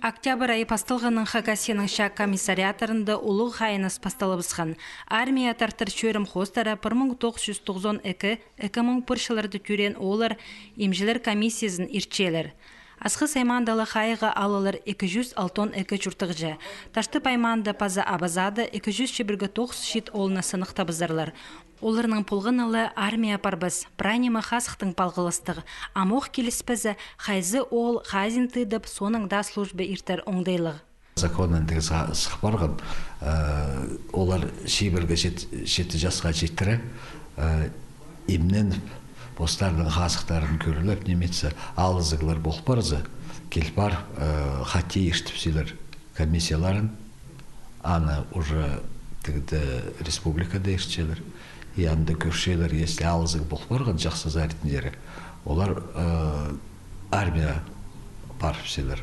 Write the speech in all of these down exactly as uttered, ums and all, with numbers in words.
Октябрь ай пасталғаннаң Хакасияның чаа комиссариаттарында улуғ хайыныс пасталыбысхан. Армияа тартыр чӧрім хоостыра пір муң тоғыс чӱс тоғызон ікі, ікі муң пір чылларда тӧреен ооллар имҷілер комиссиязын иртчелер. Асхыс аймаандағ хайығ алылар ікі чӱс алтон ікі чуртағҷы. Таштып аймаанда паза Абазада ікі чӱс чибіргі тоғыс чиит оолны сыныхтабызарлар. Оларның полғаны ла армияа парбас, прай ниме хазыхтаң палғалыстығ. Ам ох киліспезе, хайзы оол хазин тыдып, соонаң даа служба иртер оңдайлығ. Закон андағ са-, сых парған, э, олар чибіргі чет-, читі часха читіре, э, имненіп, постарының хазыхтарын кӧрлеп, ниме итсе, алызығлар пол парза, кил пар, э, хати иртіпчелер комиссияларын, аны уже тігде республикада иртчелер. И анда кӧрчелер, если алызығ пол парған чахсы зарядниктері, олар, э, армияа парыбысчалар.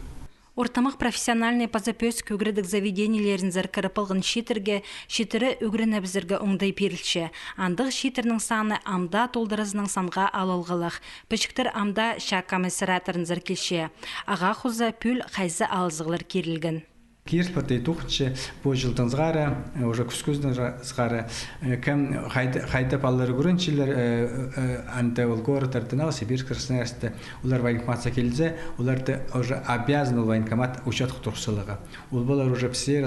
Ортымах профессиональный паза пӧзік ӱгредіг заведениелерінзер кіріп алған чииттерге чииттерні ӱгренібізерге оңдай пирілче. Андағ чииттернің саны ам даа толдыразынаң санға алылғлығ. Пічіктер ам даа чаа комиссариаттарынзар килче. Ағаа хоза пӱӱл хайзы алызығлар кирілген. Киріл пар тее тоғынча, пу чылдаң сығара, э, уже кӱс кӱзінең сығара, э, кем хайда, хайда палалар ӱгренчелер, э, э, анда ол городтарда, Новосибирск, Красноярскта, олар военкоматха килзе, оларды уже обязан ол военкомат учётха турғыс саларға. Ол палалар уже пісте,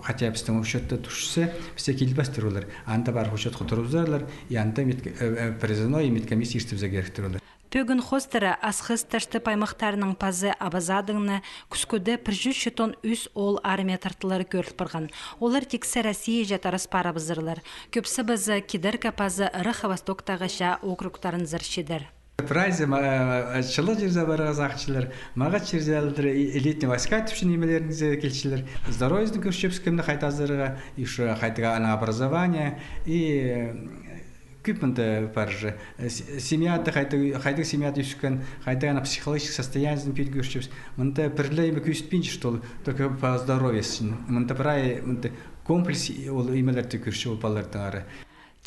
хотя пістің учётта турча, пісте килбестер олар. Анда парып учётха турғызарлар, и анда мед-, э, э, призывной и медкомиссия иртібізерге киректер олар. Пӧгін хоостыра Асхыс, Таштып аймахтарынаң паза Абазадаңнаң кӱскӱде пір чӱс читон ӱс оол армияа тартылары кӧріл парған. Олар тиксі Россияҷа тарас парыбызарлар. Кӧбізі паза Кидерка паза Ырах Востоктағы чаа округтарынзар чидер. Прайзы ма-, э, чылығ чирзер парарға сағынчалар, мағат чирзер алар, и летний войска тіпче нимелерінзер килчелер. Здоровьезін кӧрчебіс, кемні хайда азарға, и ещё хайдағ аның образование, и, э, кӧп мында пар же. Э, с-, семьяда хайдағ, хайдағ семьяда ӧскен, хайдағ аның психологический состояниезін піліп кӧрчебіс. Мында пір ле ниме кӧзітпинче, что ол только по здоровью син. Мында прай, мында комплекс, и ол нимелерді кӧрче ол палалардаң ары.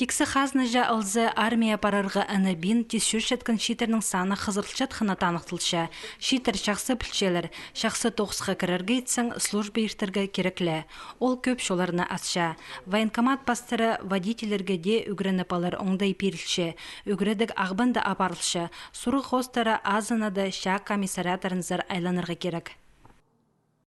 Тиксі хазнаҷа алза, армияа парарға ынабин тис чӧрчеткен чииттернің саны хызырылчатханы таныхталча. Чииттер чахсы пілчелер, чахсы тоғысха кірерге итсең, служба иртерге кирек ле. Ол кӧп чолларны асча. Военкомат пастыра водительлерге дее ӱгреніп алар оңдай пирілче. Ӱгредіг Ағбанда апарылча. Сурығ хоостыра азынада чаа комиссариаттарынзар айланарға кирек.